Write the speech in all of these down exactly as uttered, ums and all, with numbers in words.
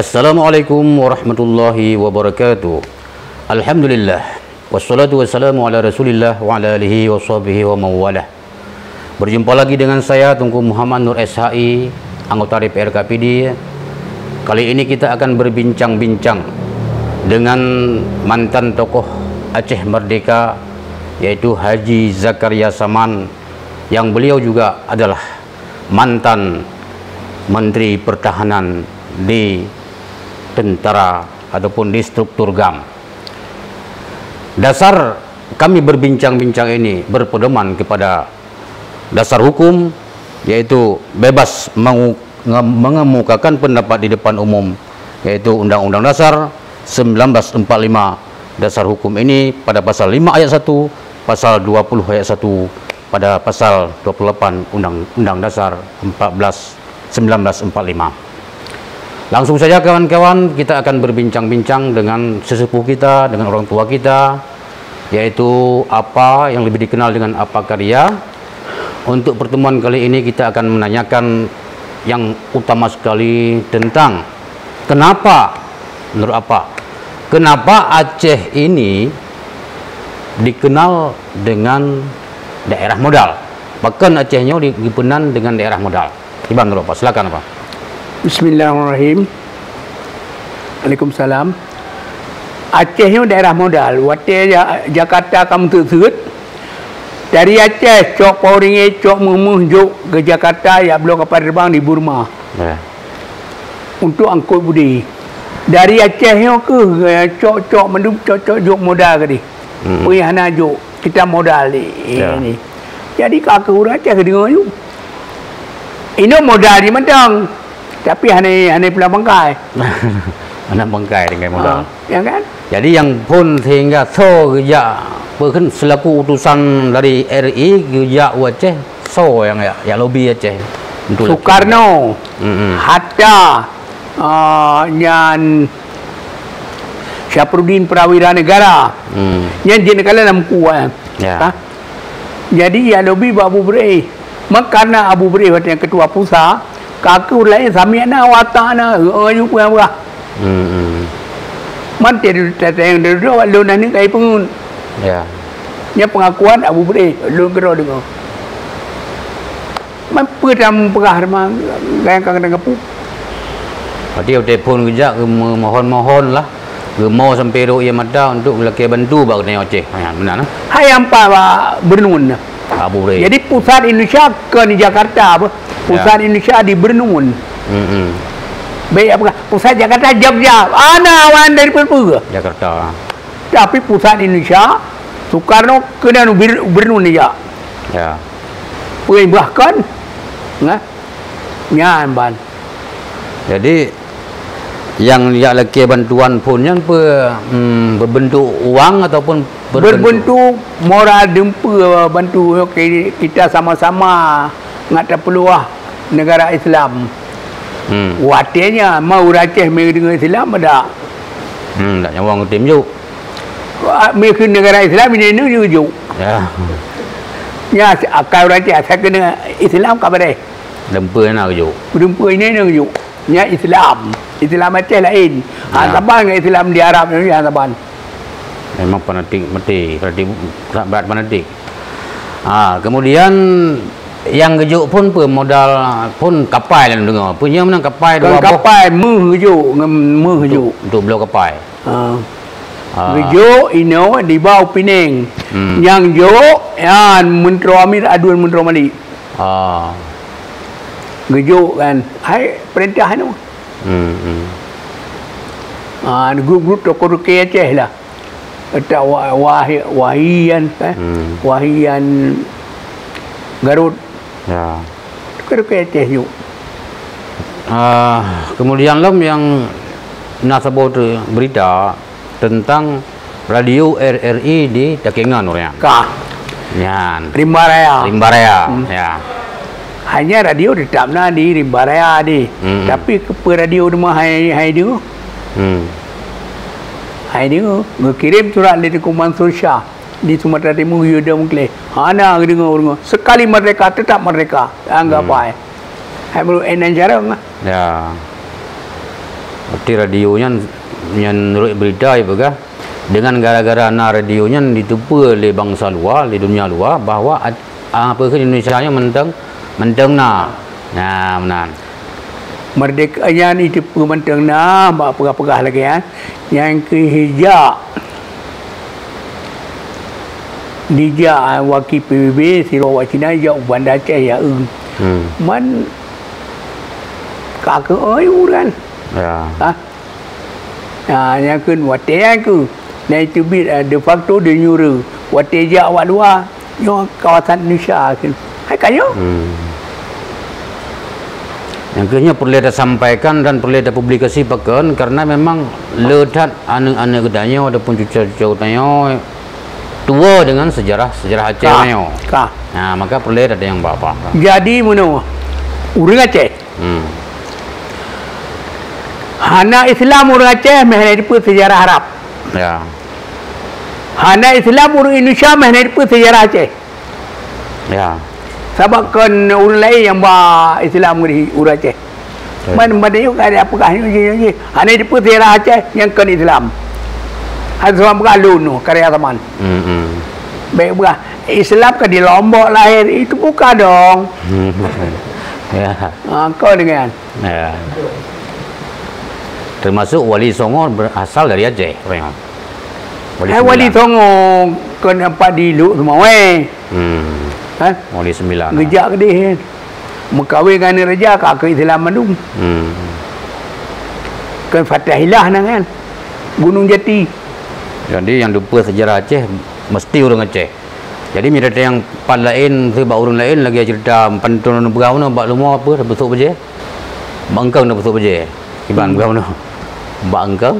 Assalamualaikum warahmatullahi wabarakatuh. Alhamdulillah. Wassalatu wassalamu ala Rasulillah wa ala alihi wa sahbihi wa mawalah. Berjumpa lagi dengan saya, Teungku Muhammad Nur S H I, anggota D P R K P D. Kali ini kita akan berbincang-bincang dengan mantan tokoh Aceh Merdeka, yaitu Haji Zakaria Saman, yang beliau juga adalah mantan Menteri Pertahanan di tentara ataupun di struktur GAM. Dasar kami berbincang-bincang ini berpedoman kepada dasar hukum, yaitu bebas mengu-, nge-, mengemukakan pendapat di depan umum, yaitu Undang-Undang Dasar seribu sembilan ratus empat puluh lima, dasar hukum ini pada pasal lima ayat satu, pasal dua puluh ayat satu, pada pasal dua puluh lapan Undang-Undang Dasar empat belas, seribu sembilan ratus empat puluh lima. Langsung saja kawan-kawan, kita akan berbincang-bincang dengan sesepuh kita, dengan orang tua kita, yaitu Apa yang lebih dikenal dengan Apa Karya. Untuk pertemuan kali ini kita akan menanyakan yang utama sekali tentang kenapa, menurut Apa, kenapa Aceh ini dikenal dengan daerah modal? Pakon Aceh nyoe di-, dipeunan dengan daerah modal? Kiban dulu, Pak. Silakan, Pak. Bismillahirrahmanirrahim. Waalaikumsalam. Aceh nyoe daerah modal. Watèe Ja-, Jakarta ka meuseuet-seuet, dari Aceh cok Pau Ringit, cok Meuh-Meuh jok keu Jakarta, jak bloe kapal terbang di Burma. Ya. Untuk angkot budi. Dari Aceh nyoe keuh, eh, cok-cok mandum, cok-cok jok modal keudeh. Hmm. Peue hana jok, kita modal ni. Ya. Ni. Jadi ka keu ureueng Aceh keudeungoe ju. Inoe modal jimantong, tapi hana, hana pulang bangkai. Hana bangkai tinggai modal. Ah, ya kan? Jadi nyang phôn sehingga soe geujak, peue kheun, selaku utusan dari R I geujak u Aceh, soe nyang jak, jak lobi Aceh untuk Soekarno, mm-mm, Hatta, ah, nyan Syafruddin Prawira Negara. Hmm. Nyan jeuet neukalon lam buku, eh. Ya. Ha? Jadi, ya lobi bak Abu Beureh. Maka na Abu Beureh watèe ketua pusat, ka keu laén sami'na wa ata'na, heueh, yue peugah. Hmm, hmm. Man teuh tatanyong dudoe, lôn aneuk kai peungeut. Ya. Nyan pengakuan Abu Beureh, lôn keudroe deungoe. Man peue tapeugah teuma, gaya ka keuneuk geupeu. Berarti watèe phôn geujak geumemohon-mohon lah, geumo sampoe rhot ie mata untuk geulakèe bantu bak geutanyoe Aceh. Ha, meunan, nah. Hai ampat bak Bernun. Abu Bre. Jadi pusat Indonesia kon di Jakarta apa? Ya. Pusat Indonesia di Bernun. Hmm, hmm. Baik, apa pusat Jakarta Jogja. Ana awan dari peue-peue. Jakarta. Tapi pusat Indonesia, Soekarno keunan u Bir-, Bernun ijak. Ya. Peue bahkan, nah, nyan ban. Jadi, nyang jak lakèe bantuan phôn nyan peue, hmm, berbentuk wang ataupun berbentuk? Berbentuk moral dumpeue bantu, oke, kita sama-sama ngat tapeuluah negara Islam. Hmm. Watèe nyan, ma ureueng Aceh meudeungoe Islam, dak? Hmm, dak nyawang tem juk. Wah, meukeun negara Islam, ini, ini juk. Ya. Nya, akai ureueng Aceh, asai keuneuk Islam ka beureh. Dumpeue na juk. Dumpeue ini, ini juk. Nya Islam. Islam Aceh laén. Ha, ya. Saban ngon Islam di Arab ni, ha, saban. Memang fanatik meuti, fanatik, sangat berat fanatik. Ha, kemudian nyang geujok phôn peue modal phôn kapai lôn deungoe. Peue nyan meunan kapai dua boh? Kon kapai, meuh geujok, ngon meuh geujok. Untuk, untuk bloe kapai. Ha. Ha. Geujok inoe diba u Pineng. Hmm. Nyang jok, nyan Meuntroe Amir aduen Meuntroe Malik. Ha. Geujok kan. Hai, peurintah inoe. Hmm, hmm. Ah, grup-grup toko rukée Aceh lah. Kata Wa-, Wahi-, Wahian, eh? Hmm. Wahian Garut. Ya. Toko rukée Aceh juk. Ah, kemudian lom nyang na saboh tu berita tentang radio R R I di Takengon, ureueng. Ka. Nyan. Rimba Raya. Rimba Raya, hmm, ya. Hanya radio tetap na di Rimba Raya di. Hmm. Tapi keupeue radio teuma hai, hai deungoe? Hmm. Hai deungoe, geukirém surat lé Teungku Mansur Shah di Sumatera Timur, Yuda Mengkleh. Hana geudeungoe ureueng. Sekali merdeka, tetap merdeka. Anggap, hmm, ai. Hai meureuek inan jarong lah. Ya. Di radio nyan, nyan meunurot beurita jipeugah, deungon gara-gara na radio nyan jiteupeue lé bansa luwa, lé donya luwa, bahwa at-, ah, peue kheun Indonesia nyoe mantong, mantong na. Nah, meunan. Meurdeka nyan jiteupeue mantong na, bak peugah-peugah lagée nyan. Nyang keu jijak, dijak, ah, waki P B B, sidroe awak Cina jijak u Banda Aceh, ya, eu. Hmm. Man, ka keuh, oi, ureuëng. Ya. Ha? Nah, nyang kheun watée nyan keuh, na teubiet, eh, de facto, de jure. Watée jak awak luwa, nyoe kawasan Indonesia kheun. Hai ka nyoe? Hmm. Nyang kheun nyoe peureulée tasampaikan dan peureulée tapublikasi pakon, karena memang le that aneuëk-aneuëk geutanyoe ataupun cucu-cucu geutanyoe tuwoe deungon sejarah-sejarah Aceh nyoe. Ka. Nah, maka peureulée that nyang ba-ba. Jadi meunoe, ureuëng Aceh Hmm. Hana Islam ureuëng Aceh meuhana jiteupeue sejarah Arab. Ya. Hana Islam ureuëng Indonesia meuhana jiteupeue sejarah Aceh. Ya. Sabab kon ureuëng laén nyang ba Islam ureuëng Aceh. Betul. Man, man nyoe ka ada peugah nyoe jih, nyoe jih. Hana jiteupeue sejarah Aceh nyang kon Islam. Hana seumah peugah lôn nyoe karya zaman. Hmm, hmm. Baik peugah Islam ka di Lombok lahir, itu bukan dong. Ya. Ha, kau dengan. Ya. Termasuk Wali Songo berasal dari Aceh, memang. Wali Hai, Wali Sembilan. Songo keu nampak di Luk Seumawé. Hmm. Kan? Wali Sembilan. Geujak keudeh. Meukawen ngon aneuk raja ka keu Islam mandum. Hmm. Kan Fatahillah na kan. Gunung Jati. Jadi, nyang teupeue sejarah Aceh mesti ureuëng Aceh. Jadi, meunyoe nyang pat laén, si bak ureuëng laén lagée ceurita pantôn ureuëng peugah meunoe bak leumo peue, beusôk bajée? Bak eungkong na beusôk bajée? Kiban peugah meunoe? Bak eungkong?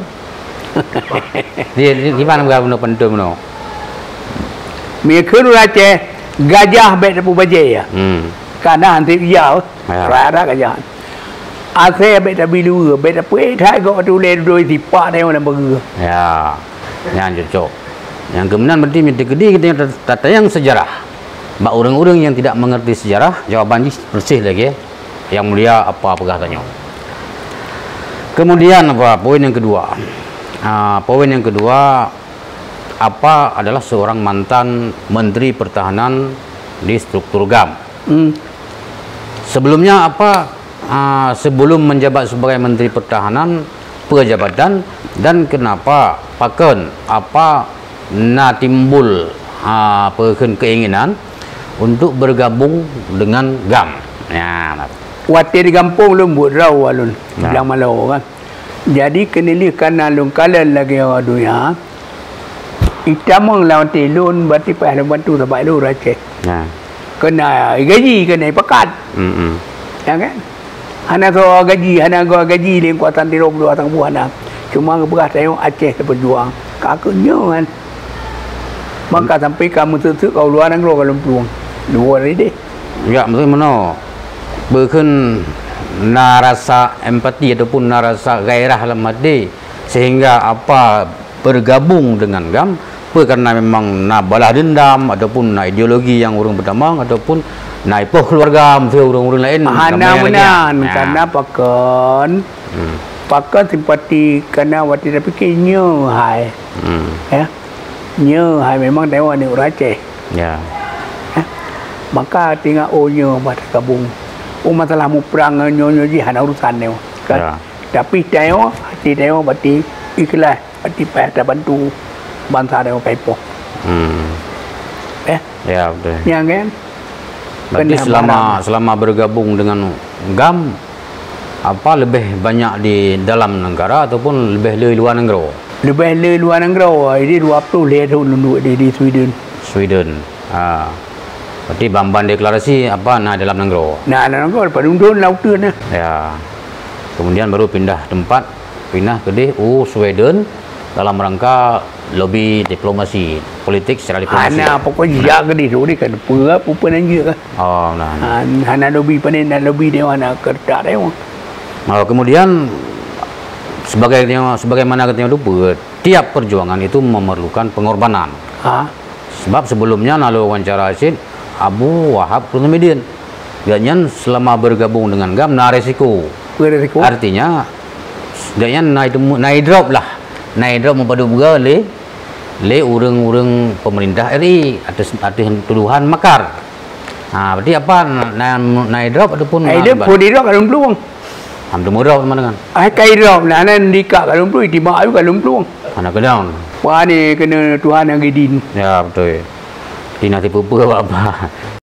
Di, di, kiban peugah meunoe pantôn meunoe? Meukheun ureuëng Aceh, gajah bék tapubajée, ya. Hmm. Kana hanté bijau, Ya. Rara gajah. Asée bék tabi luweue, bék tapeuék that gob ateueh ulée dudoe sipak tayong lam bageue. Ya. Nyan cocok. Nyang keumeunang berarti meuteukeudi kita ta-, tatanyong sejarah. Bak ureuëng-ureuëng nyang tidak mengerti sejarah, jawaban jih persis lagée Yang Mulia apa peugah tanyoe. Kemudian apa poin yang kedua? Ah, poin yang kedua, apa adalah seorang mantan Menteri Pertahanan di struktur GAM. Hmm. Sebelumnya apa, ah, sebelum menjabat sebagai Menteri Pertahanan, peue jabatan dan kenapa, pakon, apa na timbul, ah, peue kheun keinginan untuk bergabung dengan GAM? Ya, nah. Watée di gampông lôn buet droe lôn, Ya. Blang Malo kan. Jadi keuneulheueh kana lôn kalon lagée awak donya, itamong lam até lôn, berarti payah lôn bantu sabab lôn ureuëng Aceh. Nah. Kena gaji, kena pakat. Mm-mm. Ya kan? Hana soe gaji, hana gaji lé kuasa tiro dua tanggu hana. Cuma geupeugah tayong Aceh teupejuang. Ka keuh nyoe kan. Maka sampai ka meuseuet-seuet ka u luwa nanggroe ka lôn plueng. Luwa rideh. Ya, meusti meunoe. Beukeun na rasa empati ataupun na rasa gairah lam até, sehingga apa bergabung dengan GAM, peue karena memang na balah dendam ataupun na ideologi nyang ureuëng beutamong ataupun na ipoh keluarga meusti ureuëng-ureuëng laén Hana ramai lagée nyan. Meunan, Ya. Karena pakon, Hmm. Pakon simpati karena watée tapike nyoe hai. Hmm. Ya. Nyoe hai memang tayong aneuk ureuëng Aceh. Ya. Ya. Maka tinggai oh nyoe bah tagabong. Oh masalah muprang nyoe-nyoe jih hana urusan nyoe. Kan? Ya. Tapi tayong, hati tayong berarti ikhlas, berarti payah tabantu bansa tayong kaipoh. Hmm. Eh? Ya, betul. Nyang kan? Berarti Kena selama, barang. Selama bergabung dengan GAM, apa lebih banyak di dalam negara ataupun lebih le luwa nanggroe? Lebih le luwa nanggroe, jadi dua puluh lhée thon lôn duek di, di Sweden. Sweden. Ha. Berarti ban-ban deklarasi apa na dalam nanggroe? Na dalam nanggroe, padum thon lam uteuen na. Ya. Kemudian baru pindah tempat, pindah keudeh u Sweden dalam rangka lobi diplomasi, politik secara diplomasi. Hana, pokok jak keudeh tu, dia kan peue, peue nan jeuet kan. Oh, nah. Han-, hana lobi panen, hana lobi dia hana kertak dia. Oh, kemudian sebagai, sebagaimana katanya lupa, tiap perjuangan itu memerlukan pengorbanan. Ha? Sebab sebelumnya na lôn wawancara cit Abu Wahab Kruthmidin. Gobnyan selama bergabung dengan GAM na resiko. Beresiko. Artinya, Dak nyan na idrop lah. Na idrop meupadub beureu lé lé ureuëng-ureuëng pemerintah R I ateueh ateueh tuduhan makar. Ha, berarti apa na na idrop ataupun Ai dia pun idrop ka lôn plueng. Ham teumurop sama dengan. Ai ka idrop na nan dika ka lôn plueng, tiba ayu ka lôn plueng. Mana kedaun. Wah ni kena Tuhan yang gidin. Ya betul. Di nasi pupuk apa?